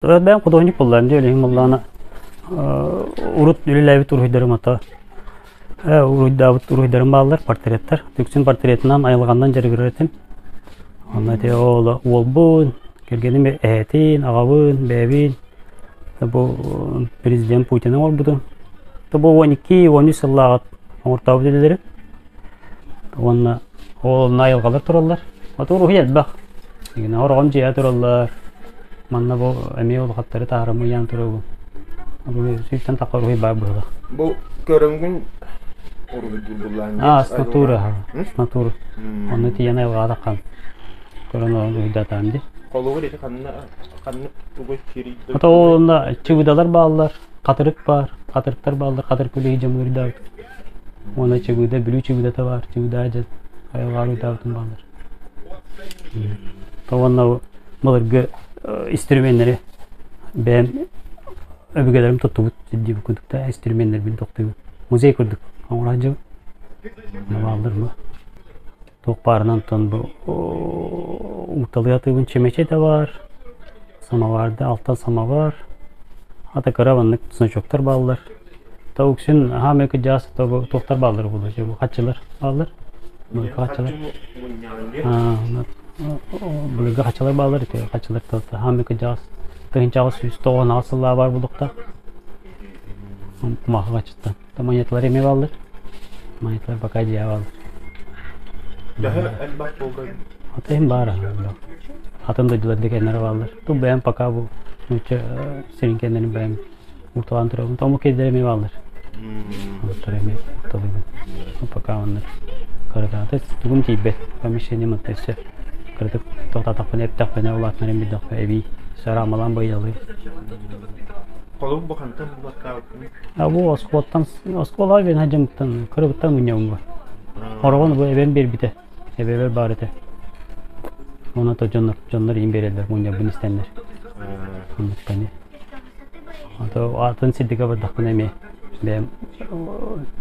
Бэйэм худуоһунньук буоллаҕым дии, билигин буоллаҕына урут үлэлээбит уруһуйдарым ото уруһуйдаабыт уруһуйдарым бааллар, портреттар. Үксүн портретынан, айылҕанан дьарыгырар этим. Онно ити ол уолбун, кэргэним эһэтин, аҕабын, бэйэбин бу президент Путины оҥорбутум. Бу 12, 13 сыллааҕыт оҥортообут үлэлэрим. Уонна ол айылҕалар тураллар. От уруһуй элбэх. Ороҕон дьиэ тураллар. Манна бу эмиэ улахаттары таһаарам ыйаан турабын. Сүүстэн тахха уруһуй баар быһыылаах. Бу көрөҥгүн уруһуйдуур буллаан Аа, с натуры, с натуры. Онно тиийэн айылҕаҕа таххан көрөн олорон уруһуйдаатаҕым дии. Холобур ити ханна ханнык тугу кирийдэ? Ото ол онно чыгыдалар бааллар, хатырык баар, хатырыктар бааллар, хатырык үлэһи дьомуурдаабыт. Уонна Чыбыыда, Бүлүү Чыбыыдата баар, Чыбыыдаа дьон айылҕаҕа ыытаабытым бааллар. Уонна былыргы инструменнэри бэйэм өбүгэлэрим туттубут диэбит курдук да инструменнэрбин тохтуубун. Музей курдук оҥоро сылдьабын. Бааллар бу. Туох баарынан оттон бу ууталыы атыыбын чэмэчэ да баар, самовар да алтан самовар, ата кыра маннык значоктар бааллар. То үксүн хаамай кырдьаҕас туохтар бааллар буолуо бу хаччылар бааллар. Былыргы хаччылар. Былыргы хаччылар бааллар ити хаччылар хаамай кырдьаҕас тыһыынчаҕа 198 сыллаах баар буолуохтаах. Кумаахы хаччыттан. Монеталар эмиэ бааллар. Монеталар пока дьиэ бааллар. Төһө элбэх буолла? Ата иһин баар атын дойдулар декеннere бааллар. Ту бэйэм пока бу нуучча сирин кэннэрин бэйэм Урталаан турабын. Омук киһилэрэ эмиэ бааллар. Олортор эмиэ урталыыбын. Пока оннук кырытаата тугум тиийбэт. Помещением отто өссө кыратык тоқтатахпына эптэхпинэ улаатынарым билдэхпэ эбии сараамалаан быйалыы. Холум бу хантан булаттаабыккын? А бу оскуолаттан оскуолаҕа биэн хадьымыттан кырыбыттан мунньабын бу. Хороҕон бу эбэм биэрбитэ. Эбэбэр баар этэ. Онон то дьоннор дьоннор иин биэрэллэр мунньарбын истэннэр. Оннуктан Атын сирдигэ бардахпына эмиэ бэйэм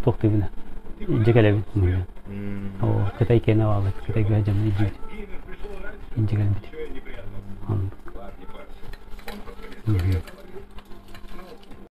туохтуубуна илдьэ кэлэбин мунньан. Оо, Кытай киэнэ бааллар, Кытайга дьону илдьибит. Илдьэ кэлбит. Оннук.